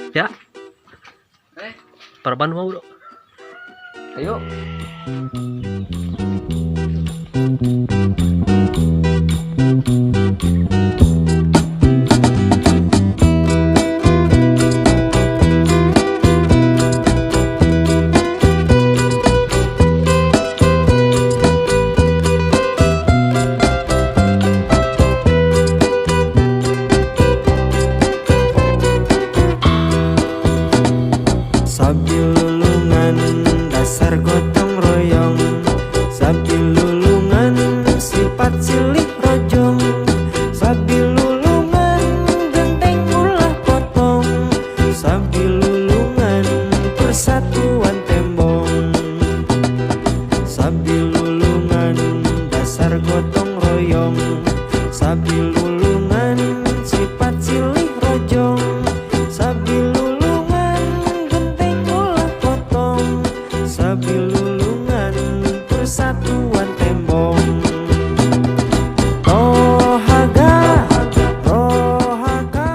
Ya. Perban mau, Bro. Ayo. Sabil lulungan dasar gotong royong, sabil lulungan sifat silih rojong, sabil lulungan genteng ulah potong, sabil lulungan persatuan tembong, sabil lulungan dasar gotong royong, sabil lulungan sifat silih rojong, sabil lulungan genteng ulah potong, sabil lulungan persatuan tembong. Tohaga rohaka.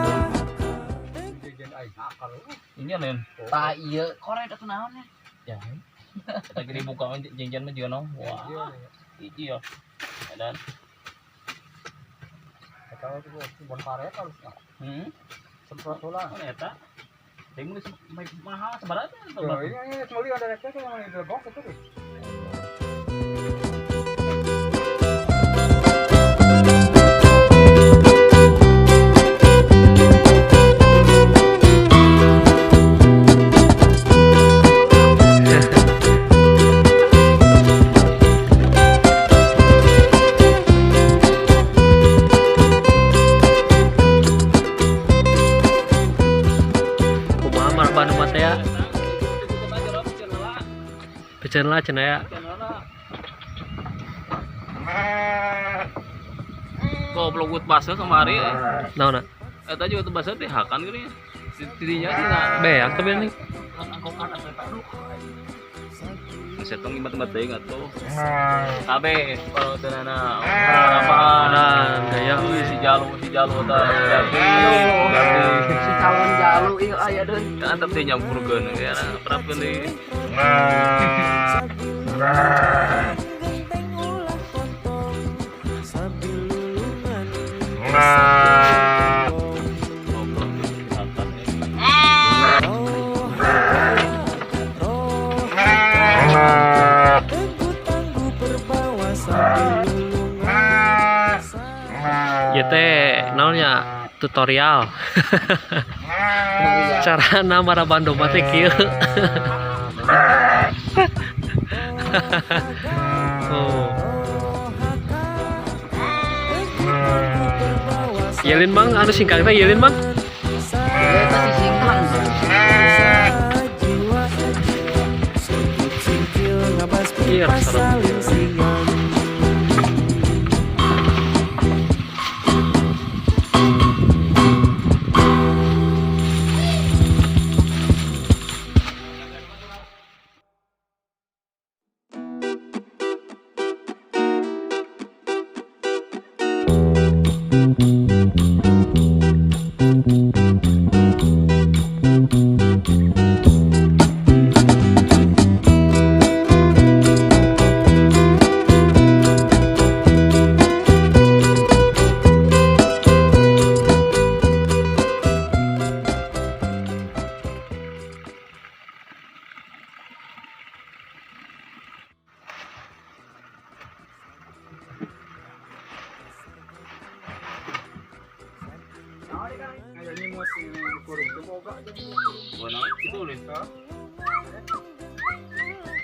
Ini lain. Tah ieu korek atuh naon ya? Ya. Lagi dibuka jengjan mah juga no. Wah. Hiji ya. Dan Bon karet harus semprot ulang. Mana eta? Deui mun mahal sabaraha teh? Ini ini ada reknya yang di box itu tuh. Kumaha marban mah teh ya? Piceun lah cenah ya. Goblok gut baseuh kamari. Naonna? Eta juga tuh baseuh teh hakan geuning. Tidinya tina Beak tapi ini. angkokan atuh eta aduh. Setong imbat-imbat teuing atuh. Kabeh parotenana. Harapan. Nah, gaya. Wih, si jalu tah. Jadi, Si calon jalu ieu aya deui. Antep teh nyampurkeun ya, perapkeun deui. Genteng ulah potong, sabil lulungan persatuan tembong. Goblok hakan. Rohaka, teguh tangguh perbawa sabil lulungan. Ieu teh naonnya tutorial. Cara maraban domba teh kieu. Oh. Yelin Bang, anu singkang teh yelin Bang. Ieu teh si singkang. Iya, serem. Saling.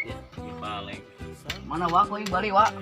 Ya, paling. Mana wak euy bari wak.